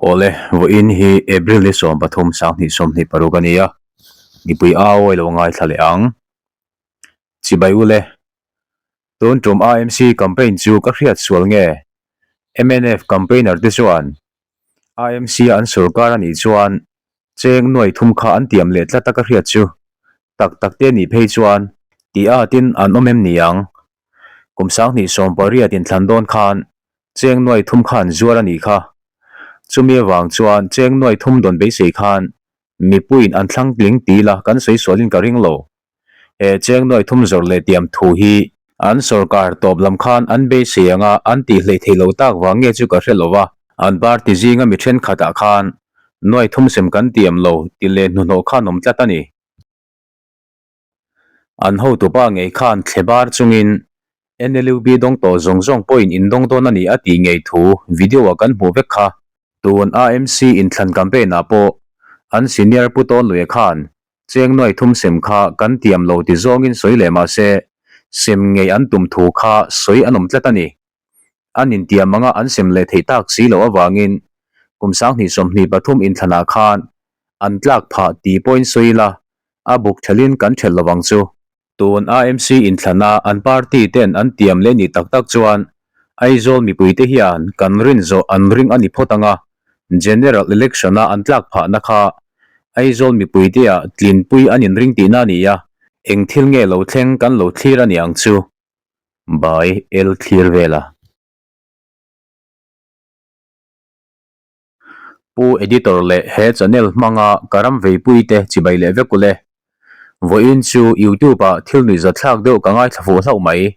Awle, vawiin hi April ni 13 sanghnih 26 a ni a, mipui au a ilo ngaithla leh ang. Chibai ule, tun tum AMC campaign chu ka hriat sual nge? Mnf campaigner te chuan AMC a an sorkar a nih chuan cheng nuai thum kha an tiam leh tlat a ka hriat chu. Tak tak te nih phei chuan ti atin an awm em ni ang? Kum sanghnih 18 inthlan dawn khan Cheng nuai thum khan zuar a nih kha. Chumi avang chuan cheng nuai thum dawn beisei khan mipuiin an thlang tling ti la kan sawi sualin ka ring lo. He cheng nuai thum zawrh leh tiam thu hi an sorkar tawp lam khan an beisei anga an tih hleih theih lo tak vang nge chu ka hre lo va. An party zinga mi thenkhatah khan nuai thum sem kan tiam lo ti leh hnuhnawh khan awm tlat a ni. An hotupa ngei khan thle bar chungin NLUB dawng tawh zawng zawng pawhin in dawng dawn a ni a tih ngei thu video-ah kan hmuh vek kha. Tun AMC inthlan campaign-ah pawh an senior Pu Tawnluia khan cheng nuai thum sem kha kan tiam lo ti zawngin sawi leh mah se sem ngei an tum thu kha sawi an awm tlat a ni. An intiam anga an sem leh theih tak si loh avangin kum 2023 inthlanah khan an tlak phah tih pawhin sawi ila a buk thelhin kan thelh lovang chu. Tun AMC inthlana an party ten an tiam leh nih tak tak chuan Aizawl mipuite hian kan rin zawh an ring a ni phawt anga General Election a an tlak phahna kha Aizawl mipuite ah tlinpui an inring tihna a ni a, eng thil nge lo thleng kan lo thlir a ni ang chu. Bai el thlir vel a. Pu Editor leh he channel hmanga ka ram veipui te chibai leh vek ule. Vawiin chu YouTube ah thil nuihzathlak deuh ka ngaithla fuh hlauh mai,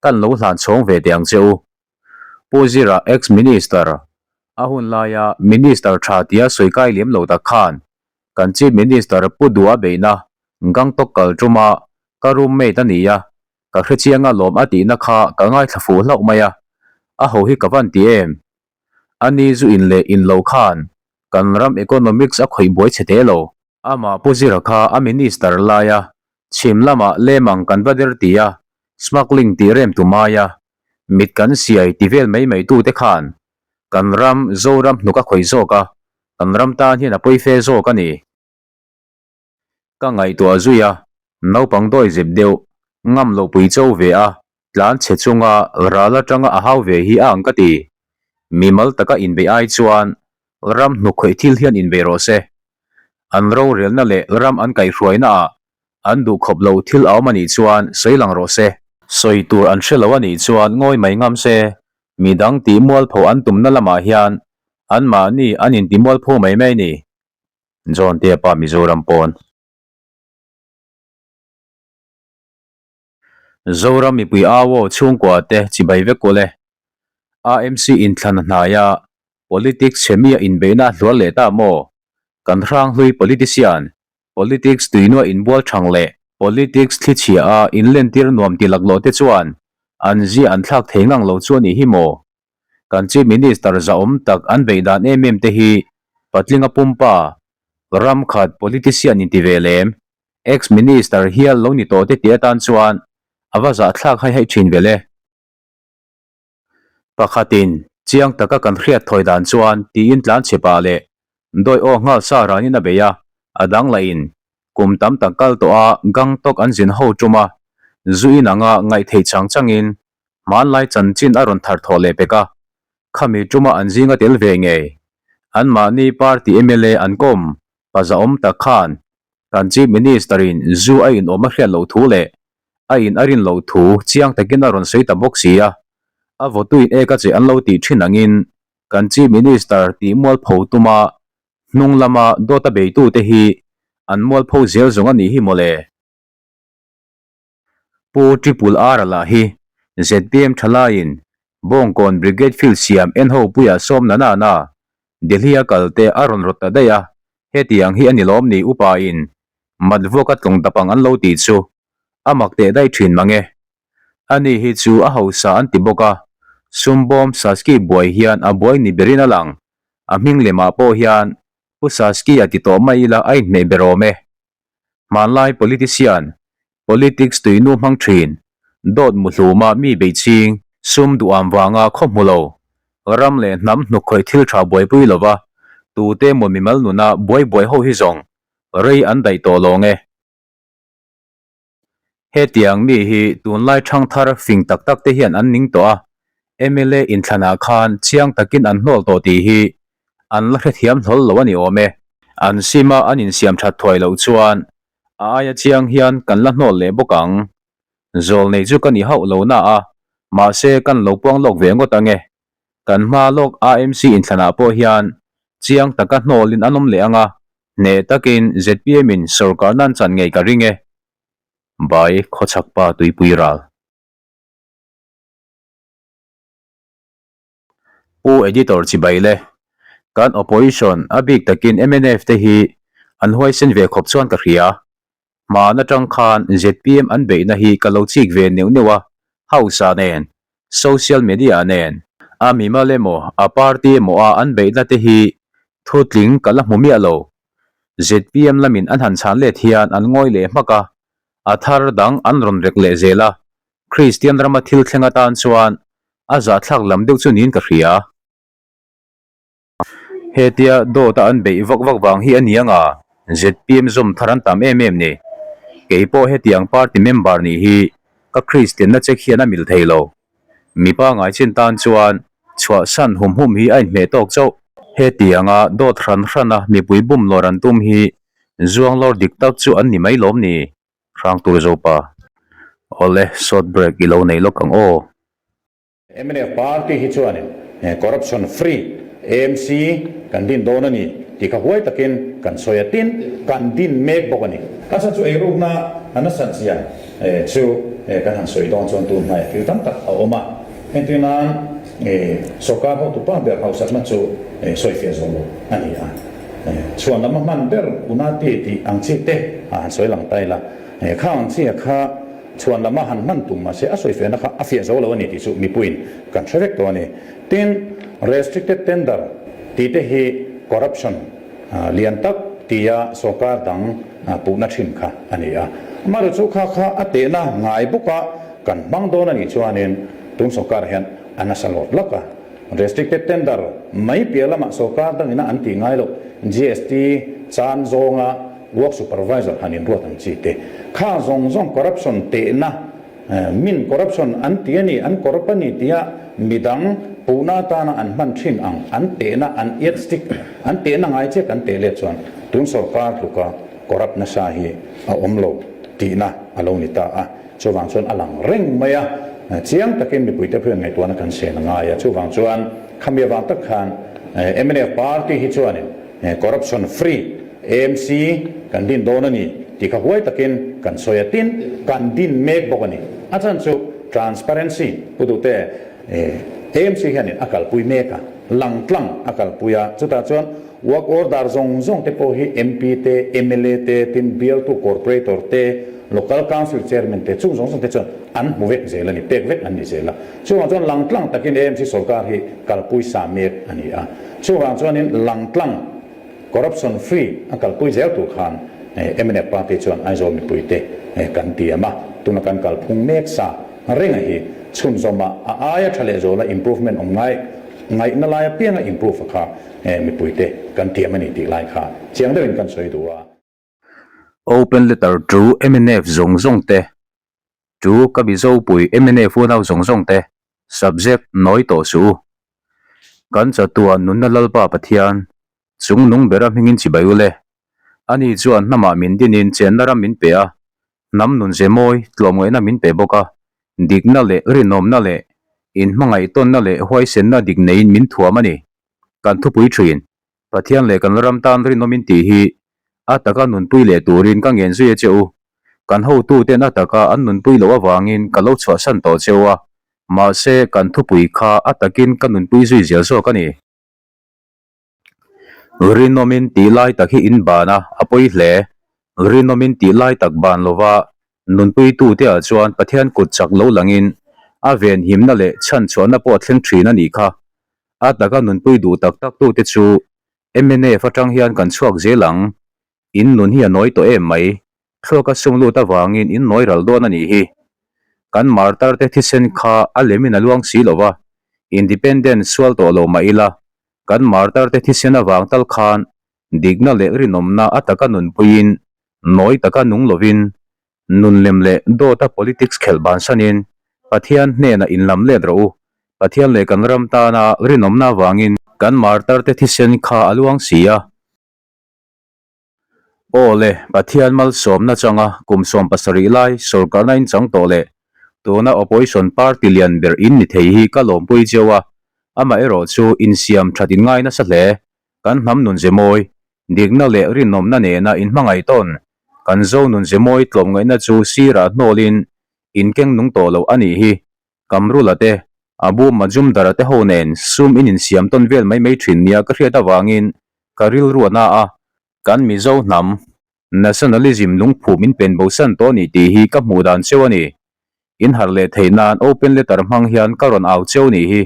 kan lo hlan chhawng ve teh ang che u. Pu Zira ex Minister, a hun laia Minister tha tia sawi kai lem lo tak khan kan Chief Minister Pu Duha beihna Gangtok kal tuma ka roommate a ni a, ka hrechianga lawm a tihna kha ka ngaithla fuh hlauh mai a, a ho hi ka van ti em? A ni zu in leh in lo khan kan ram economics a khawih buai chhe teh lo. Amah Pu Zira kha a minister lai a, chhim lamah lemang kan va der ti a, smuggling tih rem tu mai a, mit kan siai ti vel mai mai tu te khan kan ram Zoram hnuk a khawih zawk a, kan ram tan hian a pawi fe zawk a ni. Ka ngaihtuah zui a, naupang dawi zep deuh, ngam loh pui cho ve a, tlan chhe chunga ral atanga a hau ve hi a ang ka ti. Mimal taka inbeih ai chuan ram hnuk khawih thil hian inbeih rawh se. An rorelna leh ram an kaihhruaina ah an duh khawp lo thil a awm a nih chuan sawi lang rawh se. Sawi tur an hre lo a nih chuan ngawi mai ngam se, midang tih mualpho an tumna lamah hian anmahni an inti mualpho mai mai a ni. John te pa Mizoram pawn. Zoram mipui au aw chhungkua te chibai vek ule. AMC inthlan a hnai a, politics chhe mi a inbeihna a hluar leh ta maw? Kan hranghlui politician, politics tuinua inbual thang leh politics thli chhia a inlentir nuam ti laklawh te chuan an zia an thlak thei ngang lo chu a nih hi maw? Kan Chief Minister zahawm tak an beih dan em em te hi patlinga pumpa, ram khat politician inti ve lem, Ex Minister hial lo ni tawh te tih atan chuan a va zahthlak hai hai thin vel e. Pakhatin chiang taka kan hriat thawi dan chuan tiin tlan chhe pah leh dawi aw nghal sa ranin a bei a, a dang lahin kum tam tak kal tawh a Gangtok an zin ho tum a, zu in anga ngaih theih chang changin hmanlai chanchin a rawn thar thawh leh pek a, khami tuma an zinga tel ve ngei anmahni party mla an kawm pa zahawm tak khan Kan Chief Minister in zu a in awm a hriat loh thu leh a in a rin loh thu chiang takin a rawn sawi ta bawk si a, a vawtuin ek a che an lo tih thin angin kan Chief Minister tih mualpho tuma hnung lama dawt a beitute hi an mualpho zel zawng a nih hi mawle. Pu Triple R a lah hi zpm thalaiin Bawngkawn Brigade Field siam en ho puia sawm na na na Delhi a kal te a rawn rawt ta daih a, hetiang hi a ni lawm ni upa in mat vuak a tlawng dap ang an lo tih chu a mak teh daih thin mang e. Ani hi chu a hausa an ti bawk a, sum bawm Saski buai hian a buai ni berin a lang, a hming lemah pawh hian Pu Saski a ti tawh mai ila a inhmeh ber awm e. Hmanlai politician, politics tuinu hmang thin, dawt muhluma mi beiching, sum duham vanga khaw hmu lo, ram leh hnam hnuk khawih thil tha buaipui lova, Tute maw mimal nuna buai buai ho hi zawng rei an daih tawh lawng e. Hetiang mi hi tunlai thangthar fing tak tak te hian an ning tawh a, mla inthlanah khan chiang takin an hnawl tawh tih hi an la hrethiam hlawl lo a ni awm e. An sima an insiam that thuai loh chuan a aia chiang hian kan la hnawl leh bawk ang. Zawl nei chu ka ni hauh lo na a, mahse kan lo puang lawk ve ngawt ang e. Kan hma lawk AMC inthlanah pawh hian chiang taka hnawlin an awm leh ang a, hneh takin zpm in sawrkarna an chan ngei ka ring e. Bai Khawchhak pa tuipui ral. Pu Editor chibai le. Kan Opposition a bik takin mnf te hi an huaisen ve khawp chuan ka hria. Hmaan atang khan zpm an beihna hi ka lo chik ve neuh neuh a, House ah nen, Social media ah nen, a mimal emaw a party emaw a an beihna te hi thu tling ka la hmu miah lo. Zpm lamin an han chhan let hian an ngawi leh hmak a, a thar dang an rawn rek leh zel a, Kristian rama thil thleng atan chuan a zahthlak lam deuh chu niin ka hria. Hetia dawta an beih vak vak vang hi a ni anga zpm zawm thar an tam em em ni. Kei pawh hetiang party member nih hi ka Kristianna check hian a mil thei lo. Mipa ngaichin tan chuan chhuahsan hum hum hi a inhmeh tawk chauh. Hetianga dawt hran hrana mipui bum lawr an tum hi zuang lawr dik tak chu an ni mai lawm ni? Hrangtur Zopa. Awle, short break i lo nei lawk ang aw. Mnf party hi chuanin corruption free AMC kan din dawn a ni tih kha huai takin kan sawi a, tin kan din mek bawk a ni. A chhan chu eirukna a nasat zia chu kan han sawi dawn chuan tun hmaiah thil tam tak a awm a, entir nan sawrkar hotupa ber hausakna chu sawifiah zawh loh a ni a, chhuan lama hman ber Unati tih ang chi te a han sawi lang ta ila, kha ang chi a kha. Chhuan lama han hman tum mahse a sawifiahna kha a fiah zo lo a ni tih chu mipuiin kan hre vek tawh a ni. Tin, restricted tender tih te hi corruption lian tak tia sawrkar dang puhna thin kha a ni a. Amaherawhchu chu kha kha a tehna ngai bawka kan hmang dawn a nih chuanin tun sawrkarah hian a nasa lawt lak a. Restricted tender mai piah lamah sawrkar dangina an tih ngai loh GST chan zawnga Work supervisor han inruat ang chi te kha zawng zawng corruption tehna min corruption an ti a ni, an corrupt a ni tia midang puhna atana an hman thin ang an tehna an yardstick an tehna ngai che kan teh let chuan tun sawrkar tluka corrupt nasa hi a awm lo tihna a lo ni ta a, chuvang chuan a lang reng mai a, chiang takin mipuite pawhin ngaihtuahna kan sen a ngai a, chuvang chuan khami avang tak khan mnf party hi chuanin corruption free AMC kan din dawn a ni tih kha huai takin kan sawi a, tin kan din mek bawk a ni. A chhan chu transparency pu duhte AMC hianin a kalpui mek a, langtlang a kalpui a, chutah chuan work order zawng zawng te pawh hi MP te, mla te, tin bialtu corporator te, local council chairman te chung zawng zawng te chuan an hmu vek zel a ni, pek vek an ni zel a. Chuvang chuan langtlang takin AMC sawrkar hi kalpui sa mek a ni a, chuvang chuanin langtlang Corruption free a kalpui zel tur khan mnf party chuan Aizawl mipuite kan tiam a, tuna kan kalphung mek sa renga hi chhunzawma a aia tha leh zawla improvement awm ngai ngaihna lai apianga improve a kha mipuite kan tiam a ni tih lai kha chiang deuhin kan sawi duh a. Open letter to mnf zawng zawng te to ka Mizopui mnf unau zawng zawng te subject nawi tawh suh u. Kan chatuah nunna Lalpa Pathian, chung nung bera hmingin chibai u le. Ani chuan hnamah min dinin chenna ram min pe a, hnam nun ze mawi tlawmngaihna min pe bawk a, dikna leh rinawmna leh inhmangaihtawnna leh huaisenna dik neiin min thuam a ni. Kan thupui thin, Pathian leh kan ram tan rinawmin tih hi a taka nunpui leh turin ka ngen zui a che u. Kan hotuten a taka an nunpui loh avangin ka lo chhuahsan tawh che u a, mahse kan thupui kha a takin ka nunpui zui zel zawk a ni. Rinawmin tih lai tak hi in ban a, a pawi hle. Rinawmin tih lai tak ban lova nunpuitute ah chuan Pathian kut chak lo langin a venhimna leh chhanchhuahna pawh a thleng thin a nih kha. A taka nunpui duh tak tak tute chu mnf atang hian kan chhuak zel ang. In nun hi a nawi tawh em mai. Thluaka sum lut avangin in nawi ral dawn a nih hi. Kan martar te thisen kha a lemin a luang si lo va, independent sual tawh lo mah ila. Kan martar te thisen avang tal khan dikna leh rinawmna a taka nunpuiin nawi taka nung lovin nun lem leh dawta politics khelh bansanin Pathian hnenah inlam let rawh u. Pathian leh kan ram tana rinawmna avangin kan martar te thisen kha a luang si a. Aw le, Pathian malsawmna changa kum 70 lai sorkarna in chang tawh leh tuna opposition party lian ber in ni thei hi ka lawmpui cheu a, amaherawh chu insiam that in ngai nasa hle. Kan hnam nun ze mawi, dikna leh rinawmna nena inhmangaih tawn, kan zo nun ze mawi tlawmngaihna chu sirah hnawlin in keng nung tawh lo a nih hi. Kamrula te, Abu Majumdar-a te ho nen sum in insiam tawn vel mai mai thin nia ka hriat avangin ka rilru a na a, kan Mizo hnam nationalism lungphu min pen bosan tawh a ni tih hi ka hmuh dan cheu a ni. In harh leh theih nan open letter hmang hian ka rawn au cheu nih hi.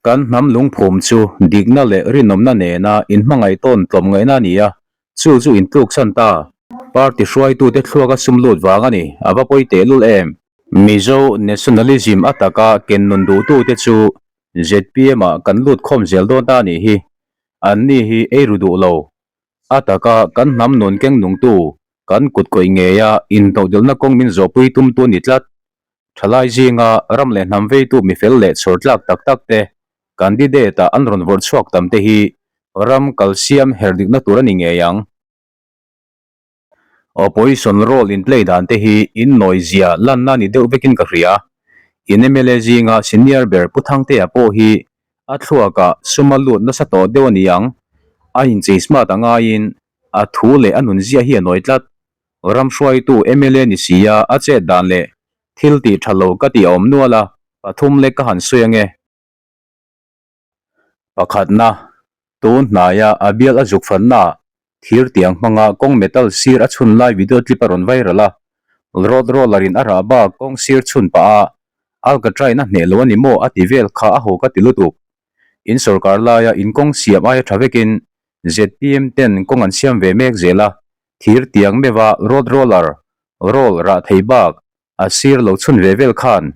Kan hnam lungphum chu dikna leh rinawmna nena inhmangaih tawn tlawmngaihna a ni a, chu chu intluksan ta. Party hruaitute thluaka sum lut vang a ni, a va pawi tehlul em? Mizo nationalism a taka ken nun duhtute chu zpm ah kan lut khawm zel dawn ta a nih hi. Anni hi ei ru duh lo. A taka kan hnam nun keng nungtu, kan kut kawih ngeia intodelhna kawng min zawhpui tumtu a ni tlat. Thalai zinga ram leh hnam veitu mifel leh chhawr tlak tak tak te candidate ah an rawn vawrh chhuak tam te hi ram kal siam her dikna tur a ni ngei ang. Opposition role in play dan te hi in nawi zia lanna ni deuh vekin ka hria. In mla zinga senior ber Pu Thangtea pawh hi a thluakah sum a lut nasa tawh deuh a ni ang. A inchei smart a ngaiin a thu leh a nunzia hi a nawi tlat. Ram hruaitu mla ni sia a chet dan leh thil tih tha lo ka tih a awm nual a, pathum lek ka han sawi ange. Pakhatna, tun hnaia a bial a zuk fanna ah thir tiang hmanga kawng metal sir a chhun lai video clip a rawn viral a, road roller in a rah bak kawng sir chhun pah a Alcatraz-in a hneh lo a ni maw a ti vel kha a haw ka ti lutuk. In sorkar laia in kawng siam aia tha vekin zpm ten kawng an siam ve mek zel a, Thir tiang meuha road roller roll rah thei bak a sir lo chhun ve vel khan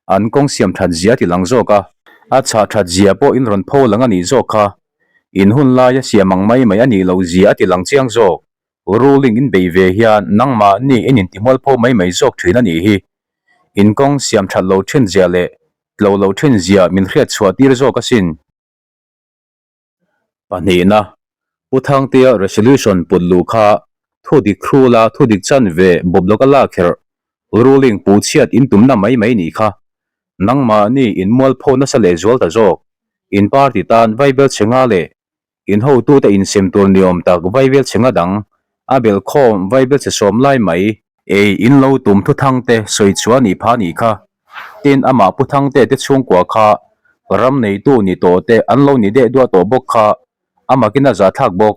an kawng siam that zia ti lang zawk a, a chhah that zia pawh in rawn pho lang a nih zawk kha. In hun laia siam ang mai mai a nih loh zia a ti lang chiang zawk. Ruling in bei ve hian nangmahni in intihmual pho mai mai zawk thin a nih hi. In kawng siam that lo thin zia leh tlo lo thin zia min hriat chhuah tir zawk asin. Pahnihna, Pu Thangtea resolution put luh kha thu dik hrula thu dik chan ve bawp lawk a lak kherh, ruling pu chhiat in tumna mai mai nih kha. Nangmahni in mualpho nasa leh zual ta zawk. In party tan vaibel chhe nga leh in hotute insem tur ni awm tak vaibel chhe nga dang a belhkhawm vaibel chhe sawm lai mai. Ei in lo tum thu Thangte sawi chhuah nih pha nih kha. Tin, amah Pu Thangte te chhungkua kha ram neitu ni tawh te an lo ni deh duah tawh bawk kha a makin a zahthlak bawk.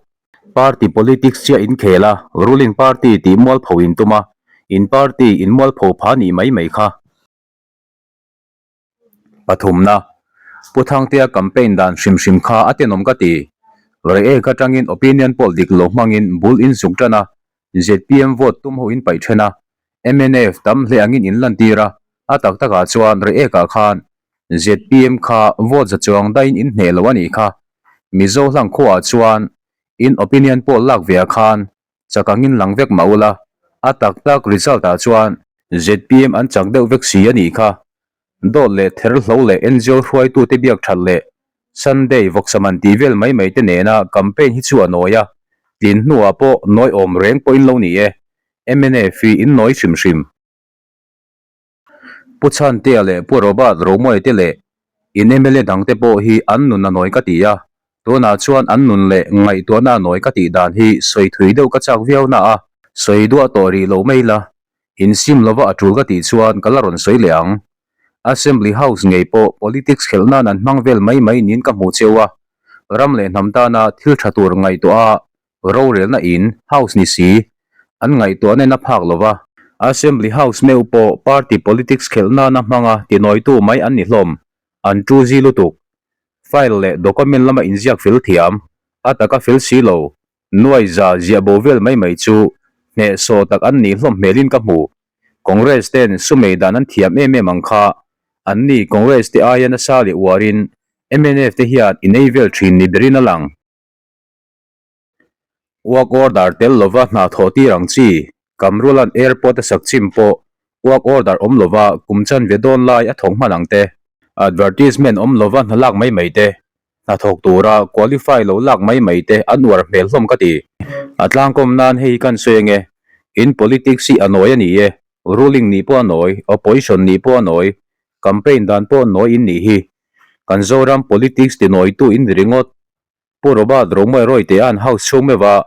Party politics chiah in khel a, ruling party tih mualpho in tum a, in party in mualpho pha nih mai mai kha. Pathumna, Pu Thangtea campaign dan hrim hrim kha a tenawm ka ti. Reiek atangin opinion poll dik lo hmangin bul in zuk tan a, zpm vote tum ho in paih then a, mnf tam hle angin in lantir a, a tak takah chuan Reiekah khan zpm kha vote za chuang daihin in hneh lo a nih kha. Mizo hlang khuaah chuan in opinion poll lak veah khan chak angin lang vek mah ula, a tak tak result ah chuan zpm an chak deuh vek si a nih kha. Dawt leh ther hlo leh NGO hruaitute biak that leh Sunday vawksaman tih vel mai mai te nena campaign hi chu a nawi a, tlin hnuah pawh nawi awm reng pawhin lo ni e. Mnf hi in nawi hrim hrim. Pu Chhantea leh Pu Robert Romoe te leh in mla dangte pawh hi an nun a nawi ka ti a, tunah chuan an nun leh ngaihtuahna a nawi ka tih dan hi sawi thui deuh ka chak viau na a, sawi duah tawh rih lo mai la, insim lova a tul ka tih chuan ka la rawn sawi leh ang. Assembly House ngei pawh politics khelh nan an hmang vel mai mai niin ka hmuh cheu a, ram leh hnam tana thil tha tur ngaihtuah a Rorelna in, House ni si, an ngaihtuah nen a phak lo va. Assembly House meuh pawh party politics khelh nana hmanga tinawitu mai an ni hlawm, an tu zi lutuk. File leh document lama inziak fel thiam, a taka fel si lo, nuai za ziah bo vel mai mai chu hnehsawh tak an nih hlawm hmelin ka hmu. Congress ten sumei dan an thiam em em ang kha, anni Congress te aia nasa leh uarin. Mnf te hian in ei vel thin ni berin a lang. Work order tel lova hna thawh tir ang chi, Kamrula'n airport a sak chim pawh work order awm lova kum chanve dawn lai a thawk hman ang te, advertisement awm lova hna lak mai mai te, hna thawk tura qualify lo lak mai mai te an uar hmel hlawm ka ti. A tlangkawm nan hei kan sawi ange, in politics hi a nawi a ni e, ruling nih pawh a nawi, opposition nih pawh a nawi, campaign dan pawh nawi in nih hi. Kan Zoram politics ti nawitu in ni ringawt. Pu Robert Romoe Royte-a'n house chhung meuh a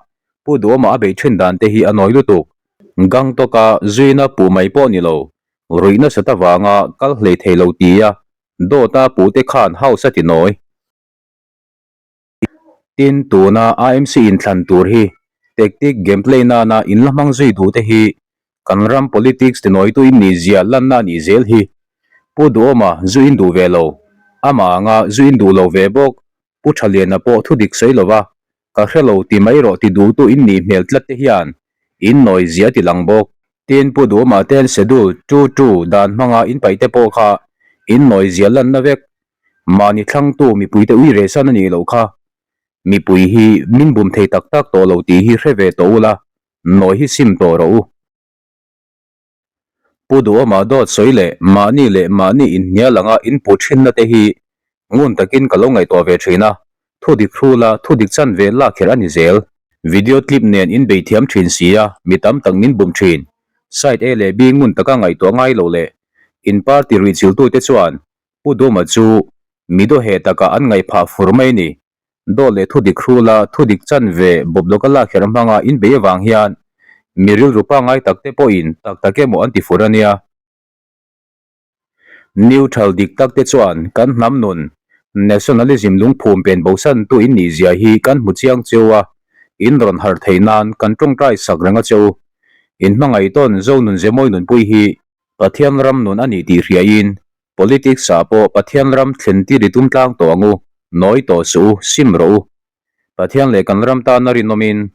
Pu Duhawma a beih thin dan te hi a nawi lutuk. Gangtok-a zuina puh mai pawh ni lo, ruih nasat avanga kal hlei thei lo tia dawta puhte khan house a ti nawi. Tin, tuna AMC inthlan tur hi tactic gameplay nana inla hmang zui duh te hi kan ram politics ti nawitu in nih zia lanna a nih zel hi. Pu Duhawma zu in duh ve lo, amah anga zu in duh lo ve bawk Pu Thaliana pawh thu dik sawi lova, ka hre lo ti mai rawh ti duhtu in nih hmel tlat te hian in nawi zia ti lang bawk. Tin, Pu Duhawma ten schedule tu tu dan hmanga in paih te pawh kha in nawi zia lanna vek. Mahni thlangtu mipuite ui reh san a nih loh kha. Mipui hi min bum thei tak tak tawh lo tih hi hre ve tawh ula, nawi hi sim tawh rawh u. Pu Duhawma dawt sawi leh mahni leh mahni inhnial anga inpu thinna te hi ngun takin ka lo ngaihtuah ve thin a, thu dik hrula thu dik chan ve lak kher a ni zel. Video clip nen in bei thiam thin si a, mi tam tak min bum thin. Side A leh B ngun taka ngaihtuah ngai lo leh in party ruihchiltute chuan Pu Duhawma chu mi dawheh takah an ngaihphah fur mai a ni. Dawt leh thu dik hrula thu dik chanve bawp lawka lak kher hmanga in bei avang hian mi rilru pangngai tak te pawhin tak tak emaw an ti fur a nia. Neutral dik tak te chuan kan hnam nun nationalism lungphum pen bosantu in nih zia hi kan hmu chiang cheu a, in rawn harh theih nan kan tawngtai sak reng a cheu. In hmangaih tawn Zo nun ze mawi nunpui hi Pathian ram nun a nih tih hriain Politics ah pawh Pathian ram thlen tir i tum tlang tawh ang u, nawi tawh suh u, sim rawh u. Pathian leh kan ram tana rinawmin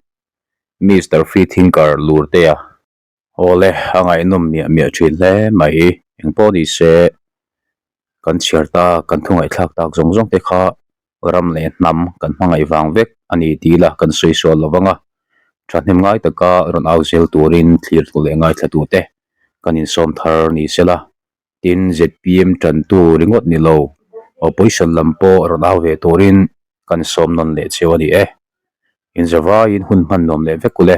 Mister Free Thinker lur te a. Awle, a ngaihnawm miah miah thin hle mai. Engpawh ni se, kan chhiar ta, kan thu ngaihthlak tak zawng zawng te kha ram leh hnam kan hmangaih vang vek a ni tih la kan sawi sual lo vang a. Thahnem ngai taka rawn au zel turin thlirtu leh ngaithlatute kan insawm thar ni se la. Tin, zpm tantu ringawt ni lo, opposition lam pawh rawn au ve turin kan sawm nawn leh cheu a ni e. Inzavaiin hun hman nuam leh vek u le.